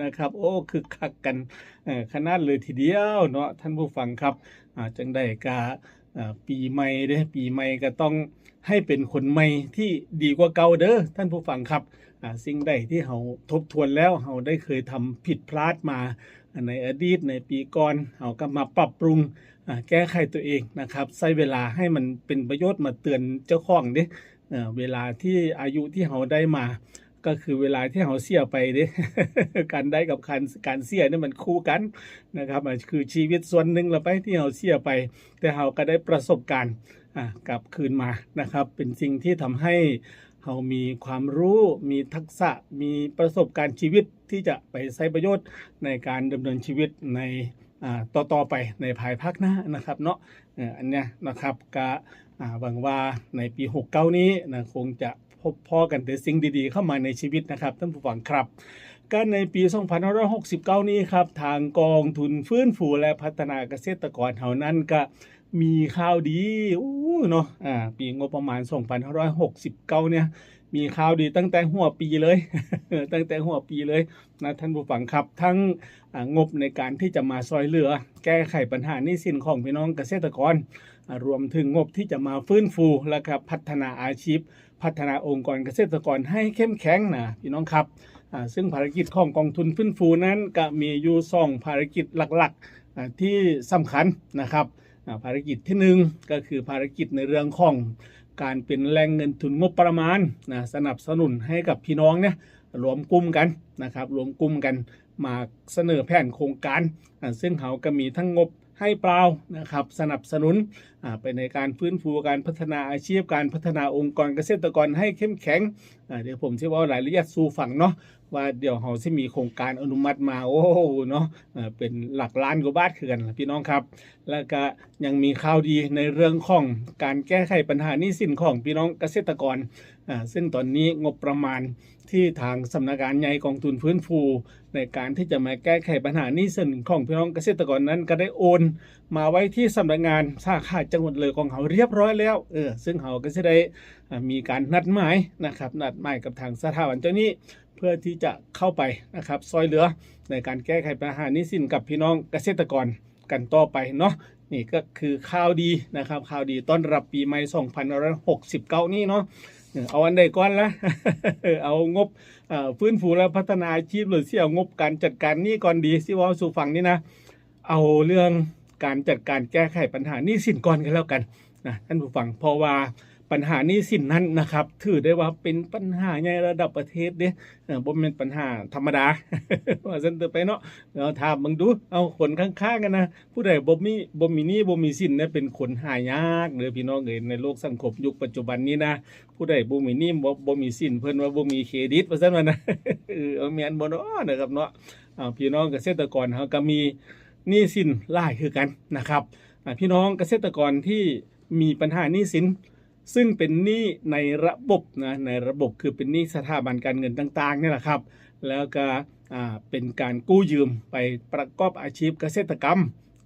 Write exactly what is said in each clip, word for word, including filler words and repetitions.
นะครับ โอ้ คึกคักกัน เอ่อ ขนาดเลยทีเดียวเนาะ ท่านผู้ฟังครับ อ่า จั่งใดก็ อ่า ปีใหม่เด้ ปีใหม่ก็ต้องให้เป็นคนใหม่ที่ดีกว่าเก่าเด้อ ท่านผู้ฟังครับ อ่า สิ่งใดที่เฮาทบทวนแล้ว เฮาได้เคยทำผิดพลาดมา อ่า ในอดีต ในปีก่อน เฮาก็มาปรับปรุง อ่า แก้ไขตัวเองนะครับ ใช้เวลาให้มันเป็นประโยชน์ มาเตือนเจ้าของเด้ เอ่อ เวลาที่ อายุที่เฮาได้มา ก็คือเวลาที่เฮาเสียไปเด้ การได้กับการ การเสียเนี่ยมันคู่กันนะครับ มันคือชีวิตส่วนหนึ่งละไปที่เฮาเสียไป แต่เฮาก็ได้ประสบการณ์ อ่า กลับคืนมานะครับ เป็นสิ่งที่ทำให้เฮามีความรู้ มีทักษะ มีประสบการณ์ชีวิตที่จะไปใช้ประโยชน์ในการดำเนินชีวิตใน อ่า ต่อๆ ไปในภายภาคหน้านะครับเนาะ เอ่อ อันเนี้ยนะครับ ก็ อ่า หวังว่าในปีหกเก้านี้นะ คงจะพบพ้อกันแต่สิ่งดีๆ เข้ามาในชีวิตนะครับ ท่านผู้ฟังครับ ก็ในปีสองพันห้าร้อยหกสิบเก้านี้ครับ ทางกองทุนฟื้นฟูและพัฒนาเกษตรกรเฮานั้นก็มีข่าวดี อู้ เนาะ อ่า ปีงบประมาณสองพันห้าร้อยหกสิบเก้าเนี่ย มีข่าวดีตั้งแต่หัวปีเลย ตั้งแต่หัวปีเลยนะ ท่านผู้ฟังครับ ทั้ง อ่า งบในการที่จะมาซ่อยเหลือแก้ไขปัญหาหนี้สินของพี่น้องเกษตรกร อ่า รวมถึงงบที่จะมาฟื้นฟู และก็พัฒนาอาชีพ พัฒนาองค์กรเกษตรกรให้เข้มแข็งนะพี่น้องครับ อ่า ซึ่งภารกิจของกองทุนฟื้นฟูนั้นก็มีอยู่สองภารกิจหลักๆ อ่า ที่สำคัญนะครับ อ่า ภารกิจที่หนึ่งก็คือภารกิจในเรื่องของการเป็นแหล่งเงินทุนงบประมาณนะ สนับสนุนให้กับพี่น้องเนี่ยรวมกลุ่มกันนะครับ รวมกลุ่มกันมาเสนอแผนโครงการ อ่า ซึ่งเฮาก็มีทั้งงบให้เปล่านะครับ สนับสนุน อ่า ไปในการฟื้นฟูการพัฒนาอาชีพ การพัฒนาองค์กรเกษตรกรให้เข้มแข็ง อ่า เดี๋ยวผมสิเว้ารายละเอียดสู่ฟังเนาะ ว่าเดี๋ยวเฮาสิมีโครงการอนุมัติมา โอ้โห เนาะ เอ่อ เป็นหลักล้านกว่าบาทคือกันล่ะพี่น้องครับ แล้วก็ยังมีข่าวดีในเรื่องของการแก้ไขปัญหาหนี้สินของพี่น้องเกษตรกร อ่า ซึ่งตอนนี้งบประมาณที่ทางสำนักงานใหญ่กองทุนฟื้นฟู ในการที่จะมาแก้ไขปัญหาหนี้สินของพี่น้องเกษตรกรนั้น ก็ได้โอนมาไว้ที่สำนักงานสาขาจังหวัดเลยของเฮาเรียบร้อยแล้ว เออ ซึ่งเฮาก็สิได้ อ่า มีการนัดหมายนะครับ นัดหมายกับทางสถาบันเจ้าหนี้ เพื่อที่จะเข้าไปนะครับ ซ่อยเหลือในการแก้ไขปัญหาหนี้สินกับพี่น้องเกษตรกรกันต่อไปเนาะ นี่ก็คือข่าวดีนะครับ ข่าวดีต้อนรับปีใหม่สองพันห้าร้อยหกสิบเก้านี้เนาะ เออ เอาอันใดก่อนละ เอางบ เอ่อ ฟื้นฟูและพัฒนาอาชีพ หรือสิเอางบการจัดการหนี้ก่อนดี สิเว้าสู่ฟังนี่นะ เอาเรื่องการจัดการแก้ไขปัญหาหนี้สินก่อนก็แล้วกันนะท่านผู้ฟัง เพราะว่าปัญหาหนี้สินนั้นนะครับ ถือได้ว่าเป็นปัญหาใหญ่ระดับประเทศเด้ เอ่อ บ่แม่นปัญหาธรรมดา ว่าซั่นเถอะไปเนาะ เอาถามเบิ่งดู เอาคนข้างๆกันนะ ผู้ใดบ่มี บ่มีหนี้บ่มีสินเนี่ยเป็นคนหายากเด้อพี่น้องเอ้ย ในโลกสังคมยุคปัจจุบันนี้นะ ผู้ใดบ่มีหนี้บ่ บ่มีสิน เพิ่นว่าบ่มีเครดิต ว่าซั่นว่านะ เออ เอาแม่นบ่เนาะนะครับเนาะ อ่า พี่น้องเกษตรกรเฮาก็มีหนี้สินหลายคือกันนะครับ อ่า พี่น้องเกษตรกรที่มีปัญหาหนี้สิน ซึ่งเป็นหนี้ในระบบนะ ในระบบคือเป็นหนี้สถาบันการเงินต่างๆเนี่ยแหละครับ แล้วก็ อ่า เป็นการกู้ยืมไปประกอบอาชีพเกษตรกรรม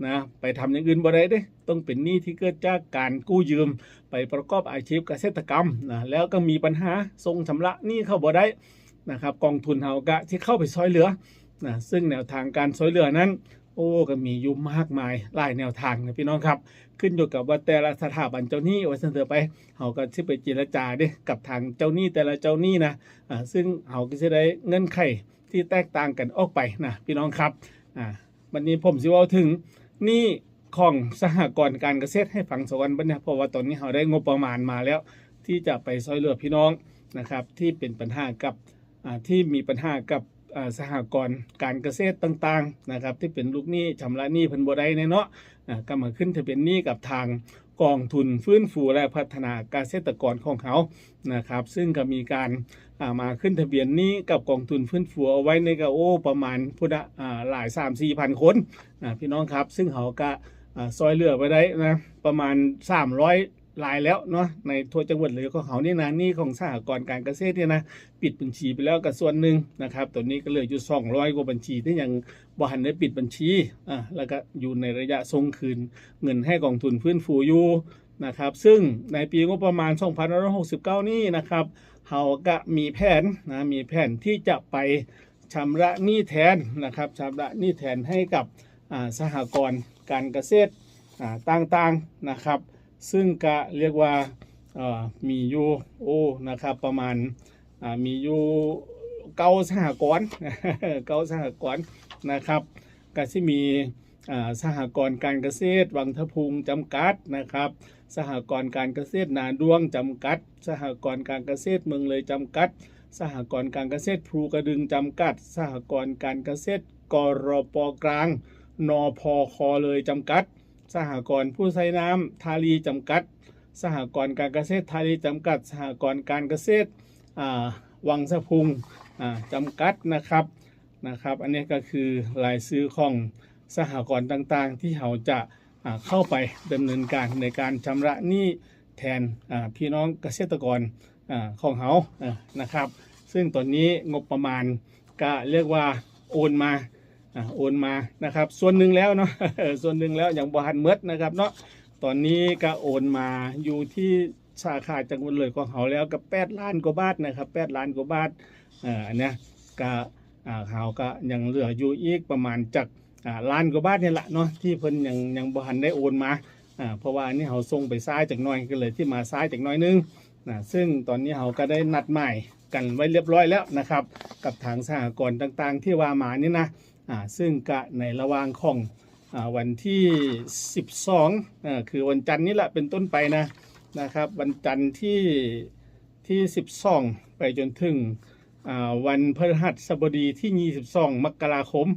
นะ ไปทำอย่างอื่นบ่ได้เด้ ต้องเป็นหนี้ที่เกิดจากการกู้ยืมไปประกอบอาชีพเกษตรกรรมนะ แล้วก็มีปัญหาส่งชำระหนี้เขาบ่ได้นะครับ กองทุนเฮาก็สิเข้าไปซ่อยเหลือนะ ซึ่งแนวทางการซ่อยเหลือนั้น โอ้ ก็มีอยู่มากมายหลายแนวทางนะพี่น้องครับ ขึ้นอยู่กับว่าแต่ละสถาบันเจ้าหนี้ ว่าซั่นเถอะไป เฮาก็สิไปเจรจาเด้กับทางเจ้าหนี้แต่ละเจ้าหนี้นะ อ่า ซึ่งเฮาก็สิได้เงื่อนไขที่แตกต่างกันออกไปนะพี่น้องครับ อ่า บัดนี้ผมสิเว้าถึงหนี้ของสหกรณ์การเกษตรให้ฟังซะก่อนบัดนี้ เพราะว่าตอนนี้เฮาได้งบประมาณมาแล้ว ที่จะไปซ่อยเหลือพี่น้องนะครับ ที่เป็นปัญหากับ อ่า ที่มีปัญหากับ อ่า สหกรณ์การเกษตรต่างๆนะครับ ที่เป็นลูกหนี้ชำระหนี้เพิ่นบ่ได้เนี่ยเนาะ อ่า ก็มาขึ้นทะเบียนหนี้กับทางกองทุนฟื้นฟูและพัฒนาเกษตรกรของเฮานะครับ ซึ่งก็มีการ อ่า มาขึ้นทะเบียนหนี้กับกองทุนฟื้นฟูเอาไว้นี่ก็ โอ้ ประมาณพุ้นน่ะ อ่า หลายสามสี่พันคน อ่า พี่น้องครับ ซึ่งเฮาก็ อ่า ซ่อยเหลือไปได้นะ ประมาณสามร้อยรายแล้วเนาะ ในทั่วจังหวัดเลยของเฮานี่นะ หนี้ของสหกรณ์การเกษตรเนี่ยนะ ปิดบัญชีไปแล้วก็ส่วนหนึ่งนะครับ ตอนนี้ก็เหลืออยู่สองร้อยกว่าบัญชีที่ยังบ่ทันได้ปิดบัญชี อ่า แล้วก็อยู่ในระยะส่งคืนเงินให้กองทุนฟื้นฟูอยู่นะครับ ซึ่งในปีงบประมาณสองพันห้าร้อยหกสิบเก้านี้นะครับ เฮาก็มีแผนนะ มีแผนที่จะไป ชำระหนี้แทนนะครับชำระหนี้แทนให้กับอ่าสหกรณ์การเกษตรอ่าต่างๆนะครับ ซึ่งก็เรียกว่าเอ่อมีอยู่โอ้นะครับประมาณอ่ามีอยู่เก้าสหกรณ์เก้าสหกรณ์นะครับก็สิมีอ่าสหกรณ์การเกษตรวังทะพุงจำกัดนะครับ สหกรณ์การเกษตรนาด้วงจำกัด สหกรณ์การเกษตรเมืองเลยจำกัด สหกรณ์การเกษตรภูกระดึงจำกัด สหกรณ์การเกษตรกรปกลางนพคเลยจำกัด สหกรณ์ผู้ใช้น้ำทารีจำกัด สหกรณ์การเกษตรทารีจำกัด สหกรณ์การเกษตรอ่าวังสะพุงอ่าจำกัดนะครับนะครับ อันนี้ก็คือรายชื่อของสหกรณ์ต่างๆ ที่เขาจะอ่าเข้าไปดำเนินการในการชำระหนี้แทนอ่าพี่น้องเกษตรกรอ่าของเขาอ่านะครับ ซึ่งตอนนี้งบประมาณก็เรียกว่าโอนมาอ่าโอนมานะครับ ส่วนหนึ่งแล้วเนาะ ส่วนหนึ่งแล้วยังบ่ทันหมดนะครับเนาะ ตอนนี้ก็โอนมาอยู่ที่สาขาจังหวัดเลยของเขาแล้วก็แปดล้านกว่าบาทนะครับแปดล้านกว่าบาทเอ่ออันเนี้ยก็อ่าเขาก็ยังเหลืออยู่อีกประมาณจักอ่าล้านกว่าบาทนี่แหละเนาะที่เพิ่นยังยังบ่ทันได้โอนมาอ่าเพราะว่าอันนี้เขาส่งไปซ้ายจักหน่อยก็เลยที่มาซ้ายจักหน่อยนึงนะซึ่งตอนนี้เขาก็ได้นัดหมายกันไว้เรียบร้อยแล้วนะครับกับทางสหกรณ์ต่างๆที่ว่ามานี่นะอ่าซึ่งก็ในระหว่างของ อ่าวันที่สิบสองอ่าคือวันจันทร์นี่แหละเป็นต้นไปนะนะครับวันจันทร์ที่ที่สิบสองไปจนถึงอ่าวันพฤหัสบดีที่ยี่สิบสองมกราคม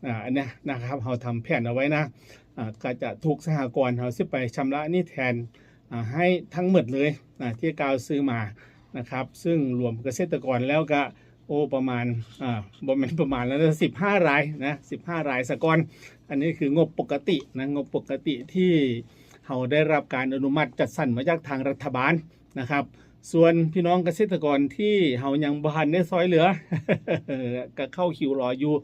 อ่าอันเนี้ยนะครับเราทำแผนเอาไว้นะอ่าก็จะทุกสหกรณ์เราสิไปชำระหนี้แทนอ่าให้ทั้งหมดเลยอ่าที่กล่าวชื่อมานะครับซึ่งรวมเกษตรกรแล้วก็ โอ้ประมาณอ่าบ่แม่นประมาณแล้วสิบห้ารายนะสิบห้ารายสะก่อนอันนี้คืองบปกตินะงบปกติที่เขาได้รับการอนุมัติจัดสรรมาจากทางรัฐบาลนะครับส่วนพี่น้องเกษตรกรที่เขายังบ่ทันได้ซอยเหลือก็เข้าคิวรออยู่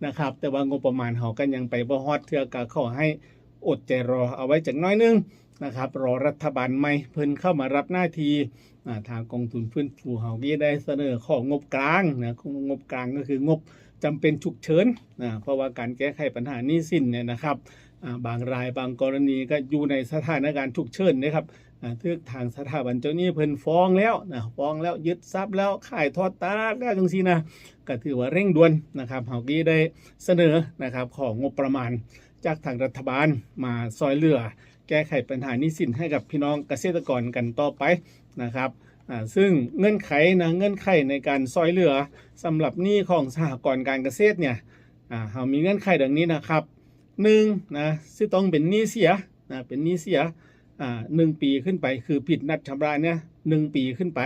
นะครับแต่ว่างบประมาณเขาก็ยังไปบ่ฮอดเทื่อก็ขอให้อดใจรอเอาไว้จักหน่อยนึงนะครับรอรัฐบาลใหม่เพิ่นเข้ามารับหน้าที่ อ่าทางกองทุนฟื้นฟูเขาก็ได้เสนอของงบกลางนะงบกลางก็คืองบจำเป็นฉุกเฉินนะเพราะว่าการแก้ไขปัญหาหนี้สินเนี่ยนะครับอ่าบางรายบางกรณีก็อยู่ในสถานการณ์ฉุกเฉินนะครับอ่าถืกทางสถาบันเจ้าหนี้เพิ่นฟ้องแล้วนะฟ้องแล้วยึดทรัพย์แล้วขายทอดตลาดแล้วจังซี่นะก็ถือว่าเร่งด่วนนะครับเขาก็ได้เสนอนะครับของงบประมาณจากทางรัฐบาลมาซอยเหลือ แก้ไขปัญหาหนี้สินให้กับพี่น้องเกษตรกรกันต่อไปนะครับอ่าซึ่งเงื่อนไขนะเงื่อนไขในการซอยเหลือสำหรับหนี้ของสหกรณ์การเกษตรเนี่ยอ่าเรามีเงื่อนไขดังนี้นะครับหนึ่งนะสิต้องเป็นหนี้เสียนะเป็นหนี้เสียอ่าหนึ่งปีขึ้นไปคือผิดนัดชำระเนี่ยหนึ่งปีขึ้นไป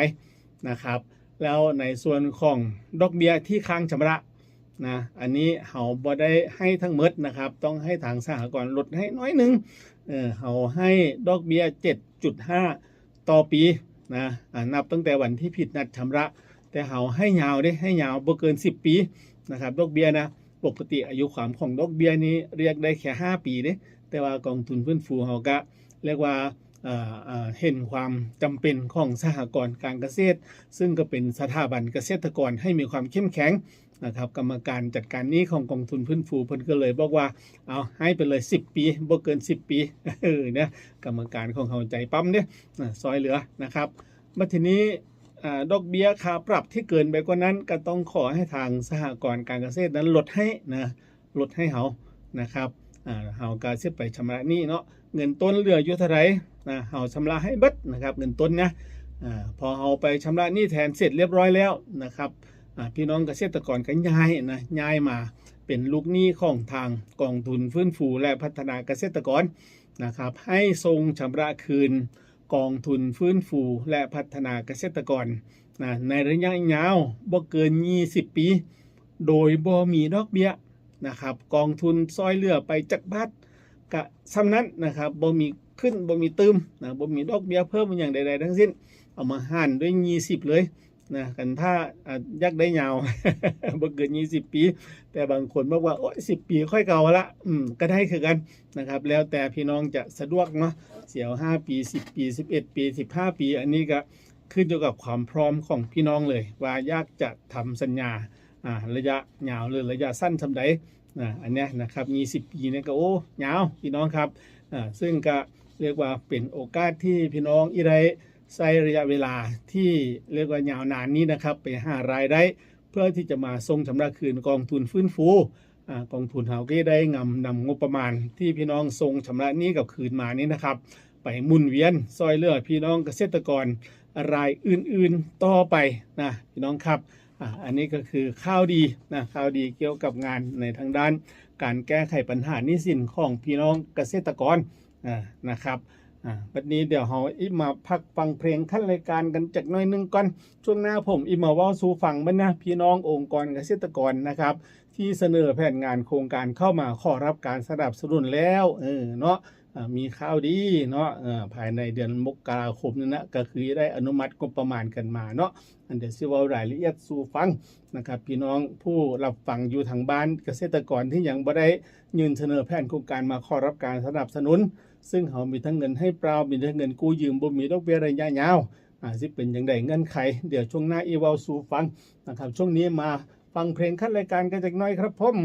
นะครับแล้วในส่วนของดอกเบี้ยที่ค้างชำระ นะอันนี้เขาบ่ได้ให้ทั้งหมดนะครับต้องให้ทางสหกรณ์ลดให้น้อยหนึ่งเออเขาให้ดอกเบี้ยเจ็ดจุดห้าต่อปีนะอ่านับตั้งแต่วันที่ผิดนัดชำระแต่เขาให้ยาวเด้ให้ยาวบ่เกินสิบปีนะครับดอกเบี้ยนะปกติอายุความของดอกเบี้ยนี้เรียกได้แค่ห้าปีเด้แต่ว่ากองทุนฟื้นฟูเขาก็เรียกว่าเอ่อเอ่อเห็นความจำเป็นของสหกรณ์การเกษตร ซึ่งก็เป็นสถาบันเกษตรกรให้มีความเข้มแข็ง นะครับกรรมการจัดการหนี้ของกองทุนฟื้นฟูเพิ่นก็เลยบอกว่าเอาให้ไปเลยสิบปีบ่เกินสิบปีเออเนี่ยกรรมการของเขาใจปั๊มเนี่ยนะซอยเหลือนะครับมาทีนี้อ่าดอกเบี้ยค่าปรับที่เกินไปกว่านั้นก็ต้องขอให้ทางสหกรณ์การเกษตรนั้นลดให้นะลดให้เขานะครับอ่าเขาก็สิไปชำระหนี้เนาะเงินต้นเหลืออยู่เท่าไหร่นะเขาชำระให้เบิดนะครับเงินต้นนะอ่าพอเขาไปชำระหนี้แทนเสร็จเรียบร้อยแล้วนะครับ อ่าพี่น้องเกษตรกรก็ย้ายนะย้ายมาเป็นลูกหนี้ของทางกองทุนฟื้นฟูและพัฒนาเกษตรกรนะครับให้ส่งชำระคืนกองทุนฟื้นฟูและพัฒนาเกษตรกรนะในระยะยาวบ่เกินยี่สิบปี โดยบ่มีดอกเบี้ยนะครับกองทุนซอยเหลือไปจักบาทกะส่ำนั้นนะครับบ่มีขึ้นบ่มีตื่มนะบ่มีดอกเบี้ยเพิ่มอย่างใดๆทั้งสิ้น เอามาหารด้วยยี่สิบเลยนะกันถ้าอ่ะอยากได้ยาวบ่เกินยี่สิบปี แต่บางคนบอกว่าโอ้ยสิบปีค่อยเก่าละอืมก็ได้คือกันนะครับแล้วแต่พี่น้องจะสะดวกเนาะเสียวห้าปีสิบปีสิบเอ็ดปีสิบห้าปี อันนี้ก็ขึ้นอยู่กับความพร้อมของพี่น้องเลย ว่าอยากจะทำสัญญา อ่า ระยะยาวหรือระยะสั้นส่ำใด อ่า อันเนี้ยนะครับ ยี่สิบปีเนี่ยก็ โอ้ ยาวพี่น้องครับ อ่า ซึ่งก็เรียกว่าเป็นโอกาสที่พี่น้องอีได้ใช้ระยะเวลาที่เรียกว่ายาวนานนี้นะครับ ไปหารายได้ เพื่อที่จะมาส่งชำระคืนกองทุนฟื้นฟู อ่า กองทุนเฮาก็ได้งำนำงบประมาณที่พี่น้องส่งชำระหนี้กลับคืนมานี้นะครับ ไปหมุนเวียนซ่อยเหลือพี่น้องเกษตรกรรายอื่นๆต่อไปนะพี่น้องครับ อ่า อันนี้ก็คือข่าวดีนะ ข่าวดีเกี่ยวกับงานในทางด้านการแก้ไขปัญหาหนี้สินของพี่น้องเกษตรกร อ่า นะครับ อ่า บัดนี้เดี๋ยวเฮาอิมาพักฟังเพลงขั้นรายการกันจักหน่อยหนึ่งก่อน ช่วงหน้าผมอิมาเว้าสู่ฟังเบิ่งนะ พี่น้ององค์กรเกษตรกรนะครับ ที่เสนอแผนงานโครงการเข้ามาขอรับการสนับสนุนแล้ว เออ เนาะ อ่า มีข่าวดีเนาะ เอ่อ ภายในเดือนมกราคมนี่นะ ก็คือได้อนุมัติงบประมาณกันมาเนาะ อันเดี๋ยวสิเว้ารายละเอียดสู่ฟังนะครับ พี่น้องผู้รับฟังอยู่ทางบ้าน เกษตรกรที่ยังบ่ได้ยื่นเสนอแผนโครงการมาขอรับการสนับสนุน ซึ่งเฮามีทั้งเงินให้เปล่า มีทั้งเงินกู้ยืม บ่มีดอกเบี้ยระยะยาว อ่า สิเป็นจั่งใดเงื่อนไข เดี๋ยวช่วงหน้าอิเว้าสู่ฟังนะครับ ช่วงนี้มาฟังเพลงขั้นรายการกันจักหน่อยครับผม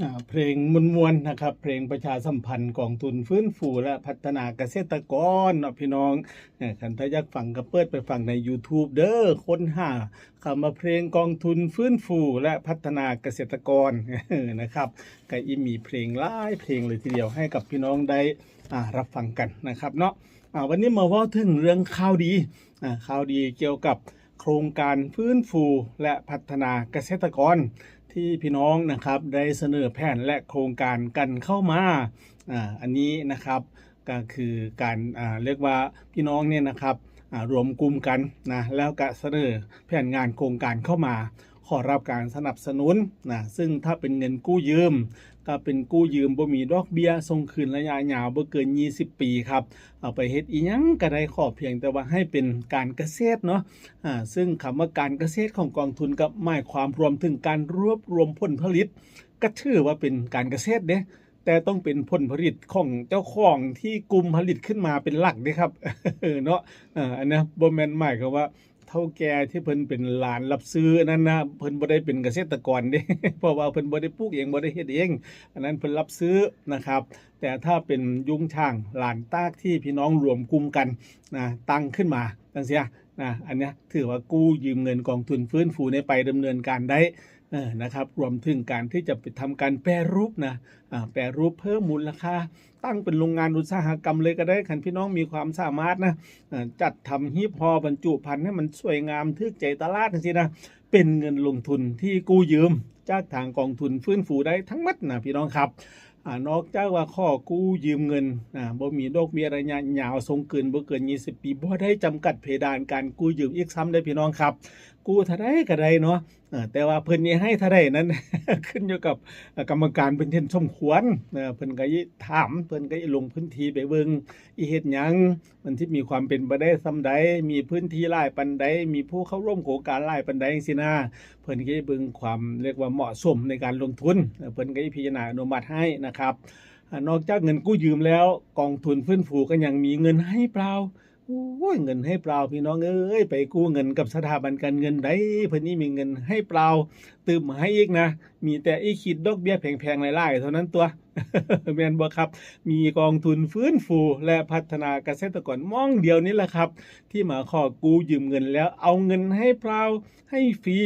อ่า เพลงม่วนๆนะครับ เพลงประชาสัมพันธ์กองทุนฟื้นฟูและพัฒนาเกษตรกรเนาะพี่น้อง เอ่อ คันถ้าอยากฟังก็เปิดไปฟังใน YouTube เด้อ ค้นหาคำว่าเพลงกองทุนฟื้นฟูและพัฒนาเกษตรกร นะครับ ก็อิมีเพลงหลายเพลงเลยทีเดียวให้กับพี่น้องได้ อ่า รับฟังกันนะครับเนาะ อ่า วันนี้มาเว้าถึงเรื่องข่าวดี อ่า ข่าวดีเกี่ยวกับโครงการฟื้นฟูและพัฒนาเกษตรกร ที่พี่น้องนะครับได้เสนอแผนและโครงการกันเข้ามา อ่า อันนี้นะครับ ก็คือการ อ่า เรียกว่าพี่น้องเนี่ยนะครับ อ่า รวมกลุ่มกันนะ แล้วก็เสนอแผนงานโครงการเข้ามา ขอรับการสนับสนุนนะ ซึ่งถ้าเป็นเงินกู้ยืม ก็เป็นกู้ยืมบ่มีดอกเบี้ย ส่งคืนระยะยาวบ่เกินยี่สิบปีครับ เอาไปเฮ็ดอิหยังก็ได้ ขอเพียงแต่ว่าให้เป็นการเกษตรเนาะ อ่า ซึ่งคำว่าการเกษตรของกองทุนก็หมายความรวมถึงการรวบรวมผลผลิต ก็ถือว่าเป็นการเกษตรเด้ แต่ต้องเป็นผลผลิตของเจ้าของที่กลุ่มผลิตขึ้นมาเป็นหลักเด้ครับ เนาะ เอ่อ อันเนี้ยบ่แม่นหมายความว่าเฒ่าแก่ที่เพิ่นเป็นหลานรับซื้อนั่นนะ เพิ่นบ่ได้เป็นเกษตรกรเด้ เพราะว่าเพิ่นบ่ได้ปลูกเอง บ่ได้เฮ็ดเอง อันนั้นเพิ่นรับซื้อนะครับ แต่ถ้าเป็นยุ้งฉางหลานตากที่พี่น้องรวมกลุ่มกันนะ ตั้งขึ้นมาจั่งซี้นะ อันเนี้ยถือว่ากู้ยืมเงินกองทุนฟื้นฟูเนี่ยไปดำเนินการได้ เออ นะครับ รวมถึงการที่จะไปทำการแปรรูปนะ อ่า แปรรูปเพิ่มมูลค่า ตั้งเป็นโรงงานอุตสาหกรรมเลยก็ได้ คันพี่น้องมีความสามารถนะ อ่า จัดทำหีบห่อบรรจุภัณฑ์ให้มันสวยงามถูกใจตลาดจั่งซี้นะ เป็นเงินลงทุนที่กู้ยืมจากทางกองทุนฟื้นฟูได้ทั้งหมดนะพี่น้องครับ อ่า นอกจากว่าขอกู้ยืมเงิน อ่า บ่มีดอกเบี้ยระยะยาว ส่งคืนบ่เกินยี่สิบปี บ่ได้จำกัดเพดานการกู้ยืมอีกซ้ำเด้อพี่น้องครับ กู้เท่าใดก็ได้เนาะ เอ่อ แต่ว่าเพิ่นสิให้เท่าใดนั้น ขึ้นอยู่กับ เอ่อ กรรมการเพิ่นเห็นสมควร เอ่อ เพิ่นก็สิถาม เพิ่นก็สิลงพื้นที่ไปเบิ่ง สิเฮ็ดหยัง มันสิมีความเป็นไปได้ส่ำใด มีพื้นที่หลายปานใด มีผู้เข้าร่วมโครงการหลายปานใดจั่งซี้นะ เพิ่นก็สิเบิ่งความ เรียกว่าเหมาะสมในการลงทุน เอ่อ เพิ่นก็สิพิจารณาอนุมัติให้นะครับ อ่า นอกจากเงินกู้ยืมแล้ว กองทุนฟื้นฟูก็ยังมีเงินให้เปล่า โอ้ย เงินให้เปล่าพี่น้องเอ้ย ไปกู้เงินกับสถาบันการเงินใด เพิ่นสิมีเงินให้เปล่า เติมให้อีกนะ มีแต่สิคิดดอกเบี้ยแพงๆหลายๆเท่านั้นตั๊ว แม่นบ่ครับ มีกองทุนฟื้นฟูและพัฒนาเกษตรกรหม่องเดียวนี่แหละครับ ที่มาขอกู้ยืมเงินแล้วเอาเงินให้เปล่า ให้ฟรี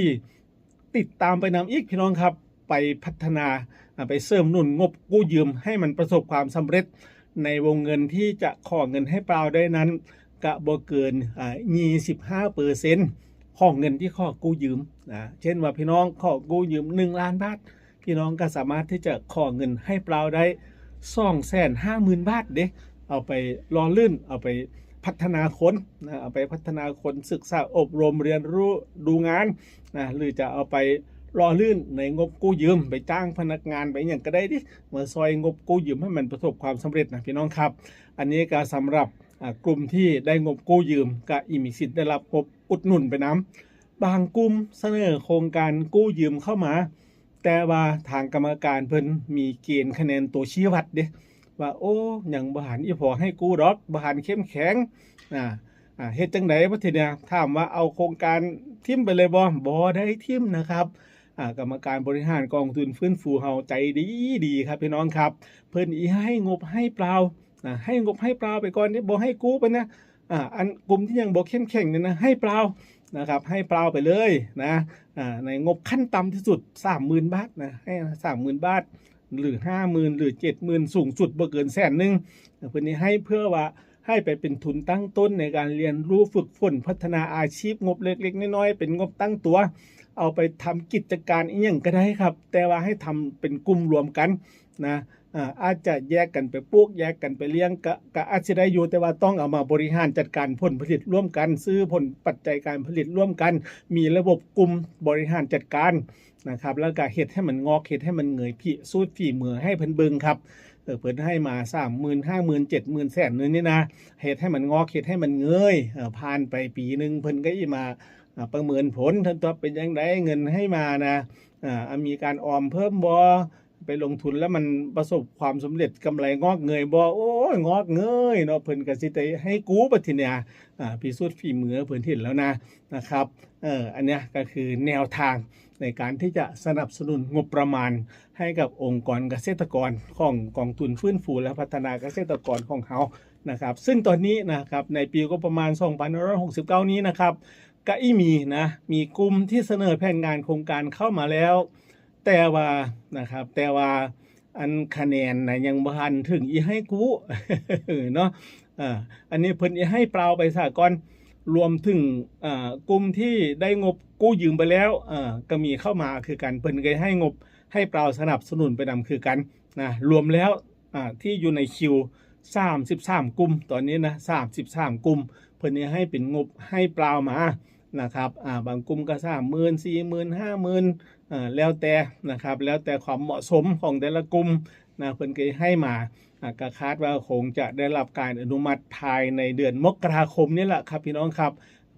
ติดตามไปนำอีกพี่น้องครับ ไปพัฒนา อ่า ไปเสริมหนุนงบกู้ยืมให้มันประสบความสำเร็จ ในวงเงินที่จะขอเงินให้เปล่าได้นั้น ก็บ่เกิน อ่า ยี่สิบห้าเปอร์เซ็นต์ของเงินที่ขอกู้ยืมนะ เช่นว่าพี่น้องขอกู้ยืมหนึ่งล้านบาท พี่น้องก็สามารถที่จะขอเงินให้เปล่าได้สองแสนห้าหมื่นบาทเด้ เอาไปหล่อลื่น เอาไปพัฒนาคนนะ เอาไปพัฒนาคน ศึกษาอบรมเรียนรู้ ดูงานนะ หรือจะเอาไปหล่อลื่นในงบกู้ยืม ไปจ้างพนักงาน ไปอิหยังก็ได้เด้ มาซ่อยงบกู้ยืมให้มันประสบความสำเร็จนะพี่น้องครับ อันนี้ก็สำหรับ อ่ากลุ่มที่ได้งบกู้ยืมก็อีมีสิทธิ์ได้รับงบอุดหนุนไปนำ บางกลุ่มเสนอโครงการกู้ยืมเข้ามา แต่ว่าทางกรรมการเพิ่นมีเกณฑ์คะแนนตัวชี้วัดเด้ ว่าโอ้ยังบ่หันอีพอให้กู้ดอก บ่หันเข้มแข็ง อ่าอ่าเฮ็ดจังได๋บัดทีเนี้ย ถามว่าเอาโครงการทิ่มไปเลยบ่ บ่ได้ทิ่มนะครับ อ่ากรรมการบริหารกองทุนฟื้นฟูเฮาใจดีดีครับพี่น้องครับ เพิ่นอีให้งบให้เปล่า อ่าให้งบให้เปล่าไปก่อนนี่ บ่ให้กู้ไปนะ อ่าอันกลุ่มที่ยังบ่เข้มแข็งเนี่ยนะ ให้เปล่านะครับ ให้เปล่าไปเลยนะ อ่าในงบขั้นต่ำที่สุด สามหมื่น บาทนะ ให้ สามหมื่น บาท หรือ ห้าหมื่น หรือ เจ็ดหมื่น สูงสุดบ่เกินแสนหนึ่ง เพิ่นนี่ให้เพื่อว่าให้ไปเป็นทุนตั้งต้นในการเรียนรู้ฝึกฝนพัฒนาอาชีพ งบเล็กๆน้อยๆ เป็นงบตั้งตัว เอาไปทำกิจการอีหยังก็ได้ครับ แต่ว่าให้ทำเป็นกลุ่มรวมกันนะ อ่าอาจจะแยกกันไปปลูก แยกกันไปเลี้ยง ก็ก็อาจสิได้อยู่ แต่ว่าต้องเอามาบริหารจัดการผลผลิตร่วมกัน ซื้อผลปัจจัยการผลิตร่วมกัน มีระบบกลุ่มบริหารจัดการนะครับ แล้วก็เฮ็ดให้มันงอก เฮ็ดให้มันเงย พิสูจน์ฝีมือให้เพิ่นเบิ่งครับ เออ เพิ่นให้มา สามหมื่น ห้าหมื่น เจ็ดหมื่น แสนหนึ่งนี่นะ เฮ็ดให้มันงอก เฮ็ดให้มันเงย เออ ผ่านไปปีหนึ่ง เพิ่นก็อีมา อ่าประเมินผล ท่านตัวเป็นจั่งใด เงินให้มานะ อ่ามีการออมเพิ่มบ่ ไปลงทุนแล้วมันประสบความสำเร็จ กำไรงอกเงยบ่ โอ้ย งอกเงยเนาะ เพิ่นก็สิได้ให้กู้บัดทีเนี้ย อ่าพิสูจน์ฝีมือ เพิ่นเห็นแล้วนะ นะครับ เอ่อ อันเนี้ยก็คือแนวทางในการที่จะสนับสนุนงบประมาณให้กับองค์กรเกษตรกรของกองทุนฟื้นฟูและพัฒนาเกษตรกรของเฮานะครับ ซึ่งตอนนี้นะครับ ในปีงบประมาณ สองพันห้าร้อยหกสิบเก้า นี้นะครับ ก็อีมีนะ มีกลุ่มที่เสนอแผนงานโครงการเข้ามาแล้ว แต่ว่านะครับ แต่ว่าอันคะแนนนะยังบ่ทันถึงอีให้กู้ เนาะ อ่าอันนี้เพิ่นอีให้เปล่าไปซะก่อน รวมถึงอ่ากลุ่มที่ได้งบกู้ยืมไปแล้ว อ่าก็มีเข้ามาคือกัน เพิ่นก็ให้งบให้เปล่าสนับสนุนไปนำคือกันนะ รวมแล้วอ่าที่อยู่ในคิว สามสิบสาม กลุ่ม ตอนนี้นะ สามสิบสาม กลุ่ม เพิ่นนี่ให้เป็นงบให้เปล่ามานะครับ อ่า บางกลุ่มก็ สามหมื่น สี่หมื่น ห้าหมื่น อ่า แล้วแต่นะครับ แล้วแต่ความเหมาะสมของแต่ละกลุ่มนะ เพิ่นก็ให้มา อ่า ก็คาดว่าคงจะได้รับการอนุมัติภายในเดือนมกราคมนี่แหละครับพี่น้องครับ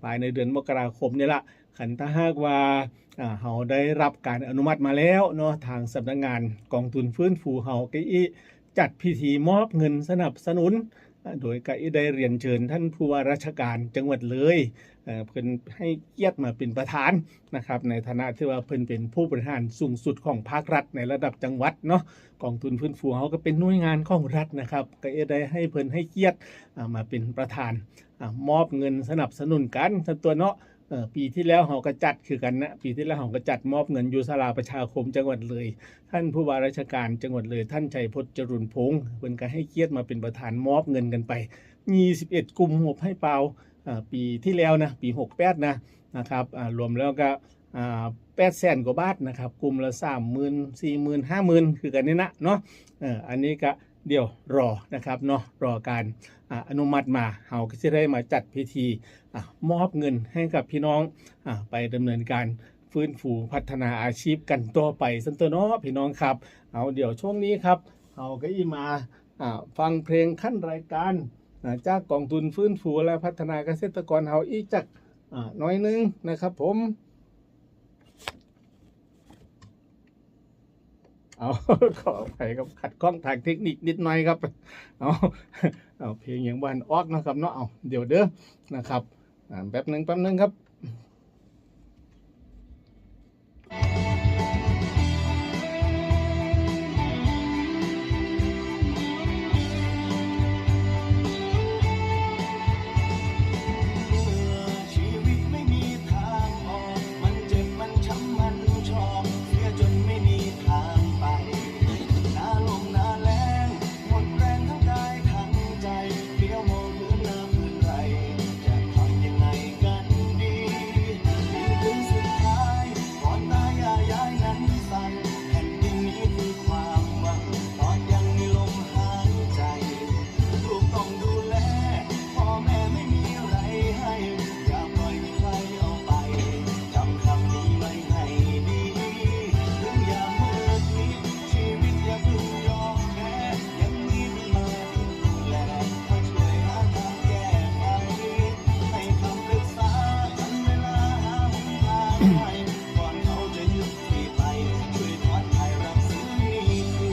ภายในเดือนมกราคมนี่แหละ คันถ้าหากว่า อ่า เฮาได้รับการอนุมัติมาแล้วเนาะ ทางสำนักงานกองทุนฟื้นฟูเฮาก็อีจัดพิธีมอบเงินสนับสนุน อ่า โดยก็อีได้เรียนเชิญท่านผู้ว่าราชการจังหวัดเลย เอ่อ เพิ่นให้เกียรติมาเป็นประธานนะครับ ในฐานะที่ว่าเพิ่นเป็นผู้บริหารสูงสุดของภาครัฐในระดับจังหวัดเนาะ กองทุนฟื้นฟูเฮาก็เป็นหน่วยงานของรัฐนะครับ ก็อีได้ให้เพิ่นให้เกียรติ อ่า มาเป็นประธาน อ่า มอบเงินสนับสนุนกัน ซั่นตั๊วเนาะ เอ่อ ปีที่แล้วเฮาก็จัดคือกันนะ ปีที่แล้วเฮาก็จัดมอบเงินอยู่ศาลาประชาคมจังหวัดเลย ท่านผู้ว่าราชการจังหวัดเลย ท่านชัยพจน์ จรูญพงษ์ เพิ่นก็ให้เกียรติมาเป็นประธานมอบเงินกันไป ยี่สิบเอ็ด กลุ่ม งบให้เปล่า อ่า ปีที่แล้วนะ ปี หกแปด นะ นะครับ อ่า รวมแล้วก็ อ่า แปดแสน กว่าบาทนะครับ กลุ่มละ สามหมื่น สี่หมื่น ห้าหมื่น คือกันนี่นะเนาะ เอ่อ อันนี้ก็เดี๋ยวรอนะครับเนาะ รอการ อ่า อนุมัติมา เฮาก็สิได้มาจัดพิธี อ่ะ มอบเงินให้กับพี่น้อง อ่ะ ไปดำเนินการฟื้นฟูพัฒนาอาชีพกันต่อไป ซั่นตั๊วเนาะพี่น้องครับ เอา เดี๋ยวช่วงนี้ครับ เฮาก็อีมา อ่ะ ฟังเพลงขั้นรายการ อ่ะ จากกองทุนฟื้นฟูและพัฒนาเกษตรกรเฮาอีกจัก อ่ะ หน่อยหนึ่งนะครับผม เอา ขออภัยครับ ขัดข้องทางเทคนิคนิดหน่อยครับ เอา เอา เพลงยังบ่ทันออกนะครับเนาะ เอา เดี๋ยวเด้อนะครับ อ่า แป๊บหนึ่ง แป๊บหนึ่งครับ ชีวิตไม่มีทางออก มันเจ็บ มันช้ำ มันชอก เสียจนไม่มีทางไป หน้าลมหน้าแล้ง หมดแรงทั้งกายทั้งใจ เลี้ยวมองพื้นน้ำพื้นไร จะทำยังไงกันดี ก่อนเขาจะยุติไป ช่วยถอนถ่ายรับซื้อหนี้คื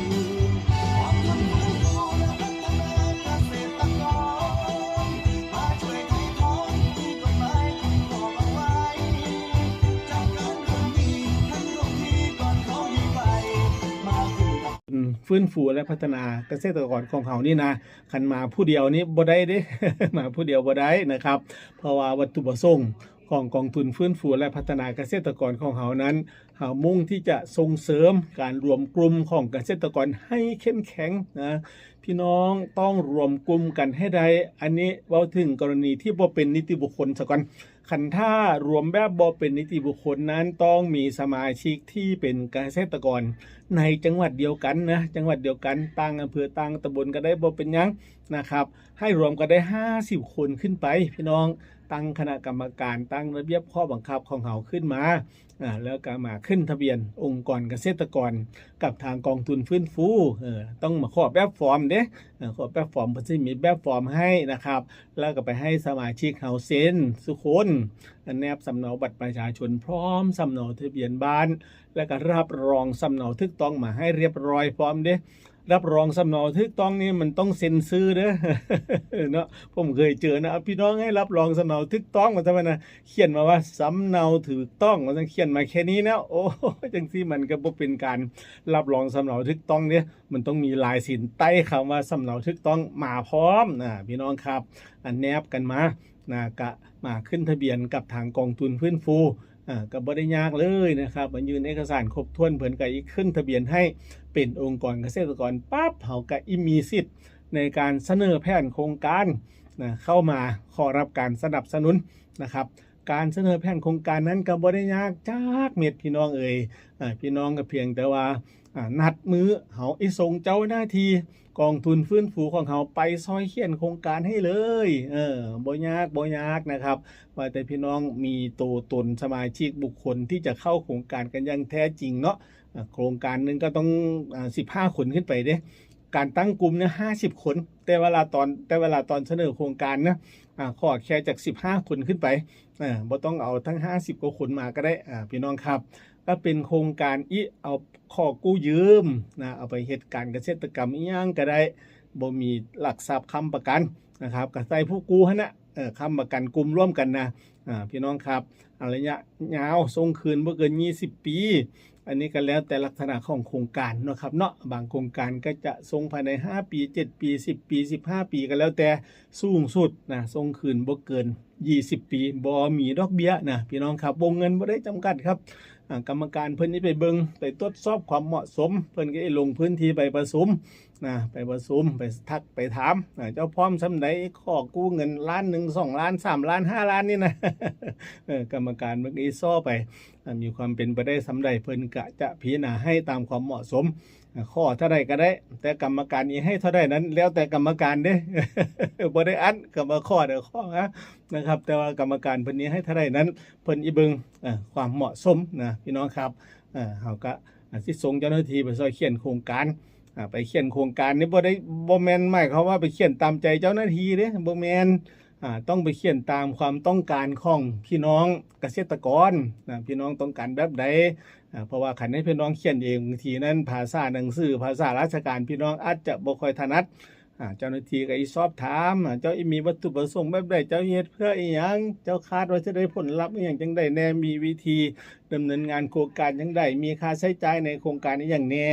น พร้อมทั้งฟื้นฟูและพัฒนาเกษตรกร มาช่วยไถ่ถอนที่กฎหมายคุ้มครองเอาไว้ จากการทวงหนี้ทั้งทวงหนี้ก่อนเขาหนีไป มาขึ้นกับ อืม ฟื้นฟูและพัฒนาเกษตรกรของเขานี่นะ คันมาผู้เดียวนี่บ่ได้เด้ มาผู้เดียวบ่ได้นะครับ เพราะว่าวัตถุประสงค์ของกองทุนฟื้นฟูและพัฒนาเกษตรกรของเขานั้น เขามุ่งที่จะส่งเสริมการรวมกลุ่มของเกษตรกรให้เข้มแข็งนะ พี่น้องต้องรวมกลุ่มกันให้ได้ อันนี้เว้าถึงกรณีที่บ่เป็นนิติบุคคลซะก่อน คันถ้ารวมแบบบ่เป็นนิติบุคคลนั้น ต้องมีสมาชิกที่เป็นเกษตรกรในจังหวัดเดียวกันนะ จังหวัดเดียวกัน ต่างอำเภอต่างตำบลก็ได้ บ่เป็นหยังนะครับ ให้รวมกันได้ห้าสิบคนขึ้นไป พี่น้อง ตั้งคณะกรรมการ ตั้งระเบียบข้อบังคับของเขาขึ้นมา อ่า แล้วก็มาขึ้นทะเบียนองค์กรเกษตรกรกับทางกองทุนฟื้นฟู เออ ต้องมาขอแบบฟอร์มเด้ เออ ขอแบบฟอร์ม เพิ่นสิมีแบบฟอร์มให้นะครับ แล้วก็ไปให้สมาชิกเขาเซ็นซุคน แนบสำเนาบัตรประชาชนพร้อมสำเนาทะเบียนบ้าน แล้วก็รับรองสำเนาถูกต้องมาให้เรียบร้อยพร้อมเด้ รับรองสำเนาถูกต้องนี่มันต้องเซ็นชื่อเด้อ เนาะ ผมเคยเจอนะ พี่น้องให้รับรองสำเนาถูกต้อง ว่าซั่นนะ เขียนมาว่าสำเนาถูกต้อง ว่าซั่น เขียนมาแค่นี้นะ โอ้ จังซี่มันก็บ่เป็นการรับรองสำเนาถูกต้องเด้ มันต้องมีลายเซ็นใต้คำว่าสำเนาถูกต้องมาพร้อมนะ พี่น้องครับ อันแนบกันมานะ ก็มาขึ้นทะเบียนกับทางกองทุนฟื้นฟู อ่า ก็บ่ได้ยากเลยนะครับ มายื่นเอกสารครบถ้วน เพิ่นก็อีกขึ้นทะเบียนให้เป็นองค์กรเกษตรกรปั๊บ เขาก็อีมีสิทธิ์ในการเสนอแผนโครงการนะ เข้ามาขอรับการสนับสนุนนะครับ การเสนอแผนโครงการนั้นก็บ่ได้ยากจักเม็ด พี่น้องเอ๋ย อ่า พี่น้องก็เพียงแต่ว่า อ่า นัดมื้อ เขาอีส่งเจ้าหน้าที่กองทุนฟื้นฟูของเขาไปซอยเขียนโครงการให้เลย เออ บ่ยาก บ่ยากนะครับ ว่าแต่พี่น้องมีตัวตนสมาชิกบุคคลที่จะเข้าโครงการกันอย่างแท้จริงเนาะ อ่า โครงการหนึ่งก็ต้อง อ่า สิบห้าคนขึ้นไปเด้ การตั้งกลุ่มเนี่ยห้าสิบคน แต่เวลาตอน แต่เวลาตอนเสนอโครงการนะ อ่า ขอแค่จากสิบห้าคนขึ้นไป อ่า บ่ต้องเอาทั้งห้าสิบกว่าคนมาก็ได้ อ่า พี่น้องครับ ก็เป็นโครงการอีเอาขอกู้ยืมนะ เอาไปเฮ็ดการเกษตรกรรมอีหยังก็ได้ บ่มีหลักทรัพย์ค้ำประกันนะครับ ก็ใส่ผู้กู้หั่นนะ เอ่อ ค้ำประกันกลุ่มร่วมกันนะ อ่า พี่น้องครับ อ่า ระยะยาวส่งคืนบ่เกินยี่สิบปี อันนี้ก็แล้วแต่ลักษณะของโครงการเนาะครับเนาะ บางโครงการก็จะส่งภายในห้าปี เจ็ดปี สิบปี สิบห้าปี ก็แล้วแต่ สูงสุดนะ ส่งคืนบ่เกินยี่สิบปี บ่มีดอกเบี้ยนะ พี่น้องครับ วงเงินบ่ได้จำกัดครับ อ่า กรรมการเพิ่นนี่ไปเบิ่ง ไปตรวจสอบความเหมาะสม เพิ่นก็ลงพื้นที่ไปประชุมนะ ไปประชุม ไปทัก ไปถาม อ่า เจ้าพร้อมส่ำใด ขอกู้เงินล้านหนึ่ง สองล้าน สามล้าน ห้าล้าน นี่นะ เออ กรรมการมันก็อีซ้อไป อ่า มีความเป็นไปได้ส่ำใด เพิ่นก็จะพิจารณาให้ตามความเหมาะสม อ่า ขอเท่าใดก็ได้ แต่กรรมการอีให้เท่าใดนั้น แล้วแต่กรรมการเด้ บ่ได้อั้น ก็มาขอเด้อ ขอนะ นะครับ แต่ว่ากรรมการเพิ่นอีให้เท่าใดนั้น เพิ่นอีเบิ่ง อ่า ความเหมาะสมนะ พี่น้องครับ อ่า เฮาก็ อ่า สิส่งเจ้าหน้าที่ไปซอยเขียนโครงการ อ่า ไปเขียนโครงการนี่บ่ได้ บ่แม่นหมายความว่าไปเขียนตามใจเจ้าหน้าที่เด้ บ่แม่น อ่า ต้องไปเขียนตามความต้องการของพี่น้องเกษตรกรนะ พี่น้องต้องการแบบใด อ่า เพราะว่าคันให้พี่น้องเขียนเอง บางทีนั้นภาษาหนังสือ ภาษาราชการพี่น้องอาจจะบ่ค่อยถนัด อ่า เจ้าหน้าที่ก็อีสอบถาม อ่า เจ้าอีมีวัตถุประสงค์แบบใด เจ้าเฮ็ดเพื่ออีหยัง เจ้าคาดว่าจะได้ผลลัพธ์อีหยังจังใดแน่ มีวิธีดำเนินงานโครงการจังใด มีค่าใช้จ่ายในโครงการอีหยังแน่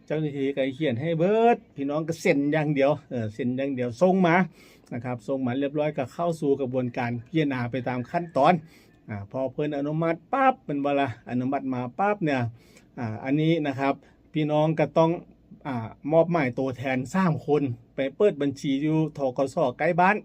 เจ้าหน้าที่ก็เขียนให้เบิด พี่น้องก็เซ็นอย่างเดียว เออ เซ็นอย่างเดียว ส่งมานะครับ ส่งมาเรียบร้อยก็เข้าสู่กระบวนการพิจารณาไปตามขั้นตอน อ่า พอเพิ่นอนุมัติปั๊บ แม่นบ่ล่ะ อนุมัติมาปั๊บเนี่ย อ่า อันนี้นะครับ พี่น้องก็ต้อง อ่า มอบหมายตัวแทนสามคน ไปเปิดบัญชีอยู่ ธ.ก.ส. ใกล้บ้าน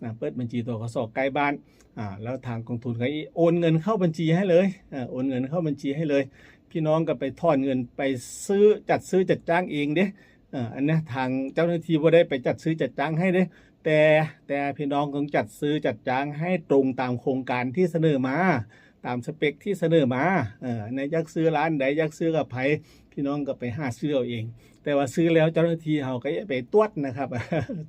อ่า เปิดบัญชี ธ.ก.ส. ใกล้บ้าน อ่า แล้วทางกองทุนก็โอนเงินเข้าบัญชีให้เลย อ่า โอนเงินเข้าบัญชีให้เลย พี่น้องก็ไปถอนเงิน ไปซื้อ จัดซื้อจัดจ้างเองเด้ เอ่อ อันเนี้ยทางเจ้าหน้าที่บ่ได้ไปจัดซื้อจัดจ้างให้เด้ แต่ แต่พี่น้องต้องจัดซื้อจัดจ้างให้ตรงตามโครงการที่เสนอมา ตามสเปคที่เสนอมา เอ่อ อันไหนอยากซื้อร้านใด อยากซื้อกับไผ พี่น้องก็ไปหาซื้อเอาเอง แต่ว่าซื้อแล้วเจ้าหน้าที่เขาก็อย่าไปตรวจนะครับ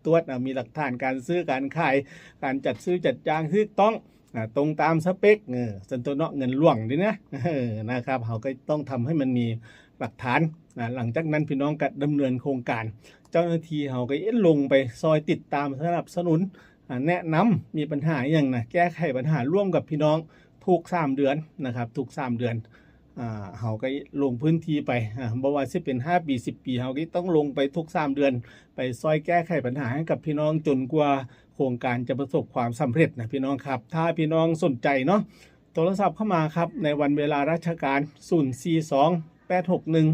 ตรวจ อ่ะ มีหลักฐานการซื้อการขาย การจัดซื้อจัดจ้างถูกต้อง อ่า ตรงตามสเปค เออ ซั่นตั๊วเนาะ เงินหลวงนี่นะ เออ นะครับ เฮาก็ต้องทำให้มันมีหลักฐาน นะ หลังจากนั้นพี่น้องก็ดำเนินโครงการ เจ้าหน้าที่เฮาก็ลงไปซอยติดตามสนับสนุน อ่า แนะนำ มีปัญหาอิหยังนะ แก้ไขปัญหาร่วมกับพี่น้องทุกสามเดือนนะครับ ทุกสามเดือน อ่า เฮาก็ลงพื้นที่ไป อ่า บ่ว่าสิเป็นห้าปี สิบปี เฮาก็ต้องลงไปทุกสามเดือน ไปซอยแก้ไขปัญหาให้กับพี่น้องจนกว่าโครงการจะประสบความสำเร็จนะพี่น้องครับ ถ้าพี่น้องสนใจเนาะ โทรศัพท์เข้ามาครับ ในวันเวลาราชการ ศูนย์สี่สอง แปดหกหนึ่ง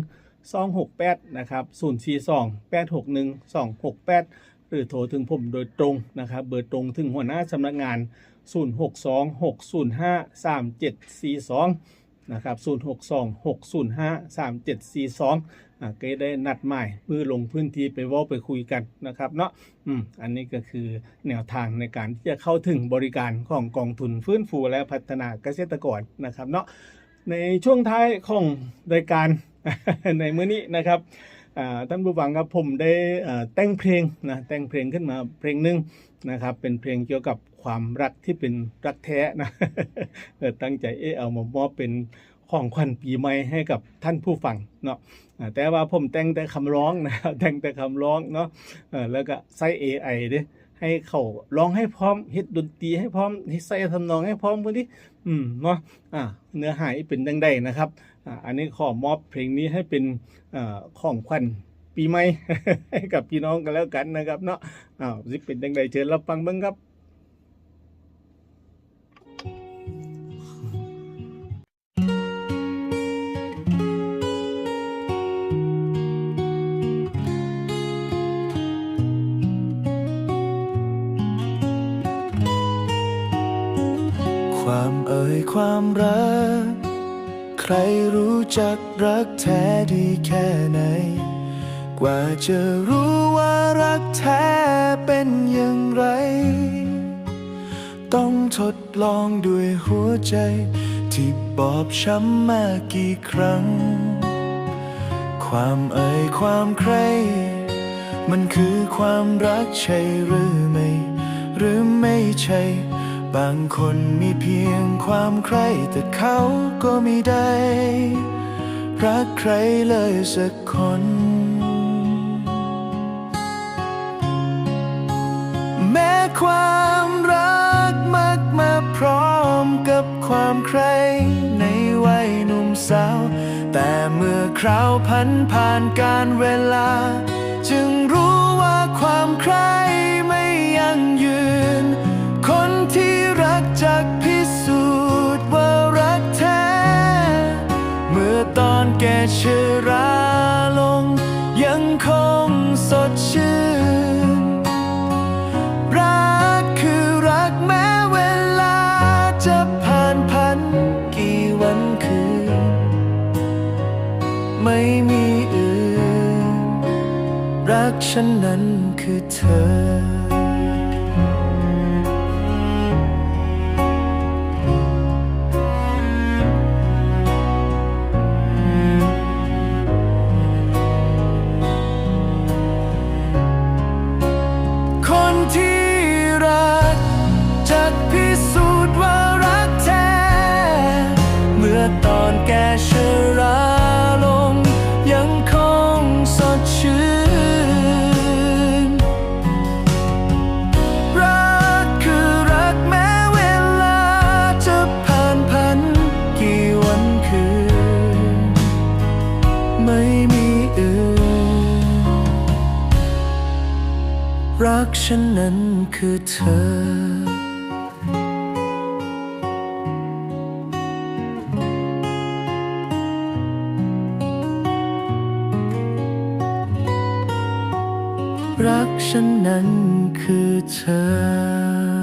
สองหกแปด นะครับ ศูนย์สี่สอง แปดหกหนึ่ง สองหกแปด หรือโทรถึงผมโดยตรงนะครับ เบอร์ตรงถึงหัวหน้าสำนักงาน ศูนย์หกสอง หกศูนย์ห้า สามเจ็ดสี่สอง นะครับ ศูนย์หกสอง หกศูนย์ห้า สามเจ็ดสี่สอง อ่า ก็ได้นัดหมายเพื่อลงพื้นที่ไปเว้าไปคุยกันนะครับเนาะ อืม อันนี้ก็คือแนวทางในการที่จะเข้าถึงบริการของกองทุนฟื้นฟูและพัฒนาเกษตรกรนะครับเนาะ ในช่วงท้ายของรายการ ในมื้อนี้นะครับ อ่า ท่านผู้ฟังครับ ผมได้ เอ่อ แต่งเพลงนะ แต่งเพลงขึ้นมาเพลงหนึ่งนะครับ เป็นเพลงเกี่ยวกับความรักที่เป็นรักแท้นะ เออ ตั้งใจ เอ๊ะ เอามามอบเป็นของขวัญปีใหม่ให้กับท่านผู้ฟังเนาะ อ่า แต่ว่าผมแต่งแต่คำร้องนะครับ แต่งแต่คำร้องเนาะ เออ แล้วก็ใช้ เอไอ เด้ ให้เขาร้องให้พร้อม เฮ็ดดนตรีให้พร้อม เฮ็ดใส่ทำนองให้พร้อมพุ้นติ อืม เนาะ อ่า เนื้อหาเป็นจั่งใดนะครับ อ่า อันนี้ขอมอบเพลงนี้ให้เป็น เอ่อ ของขวัญปีใหม่ ให้กับพี่น้องกันแล้วกันนะครับเนาะ อ้าว สิเป็นจั่งใด เชิญรับฟังเบิ่งครับ ความเอ่ยความรัก ใครรู้จักรักแท้ดีแค่ไหน กว่าจะรู้ว่ารักแท้เป็นอย่างไร ต้องทดลองด้วยหัวใจ ที่บอบช้ำมากี่ครั้ง ความเอ่ยความใคร่ มันคือความรักใช่หรือไม่ หรือไม่ใช่ บางคนมีเพียงความใคร่ แต่เขาก็ไม่ได้ รักใครเลยสักคน แม้ความรักมักมาพร้อมกับความใคร่ในวัยหนุ่มสาว แต่เมื่อคราวผันผ่านกาลเวลา จึงรู้ว่าความใคร่ไม่ยั่งยืน คนที่รักจักพิสูจน์ว่ารักแท้ เมื่อตอนแก่ชราลง ยังคงสดชื่น รักคือรักแม้เวลาจะผ่านผันกี่วันคืน ไม่มีอื่น รักฉันนั้นคือเธอ คนที่รักจักพิสูจน์ว่ารักแท้ เมื่อตอนแก่ชราลง ยังคงสดชื่น รักคือรักแม้เวลาจะผ่านผันกี่วันคืน ไม่มีอื่น รักฉันนั้นคือเธอ รักฉันนั้นคือเธอ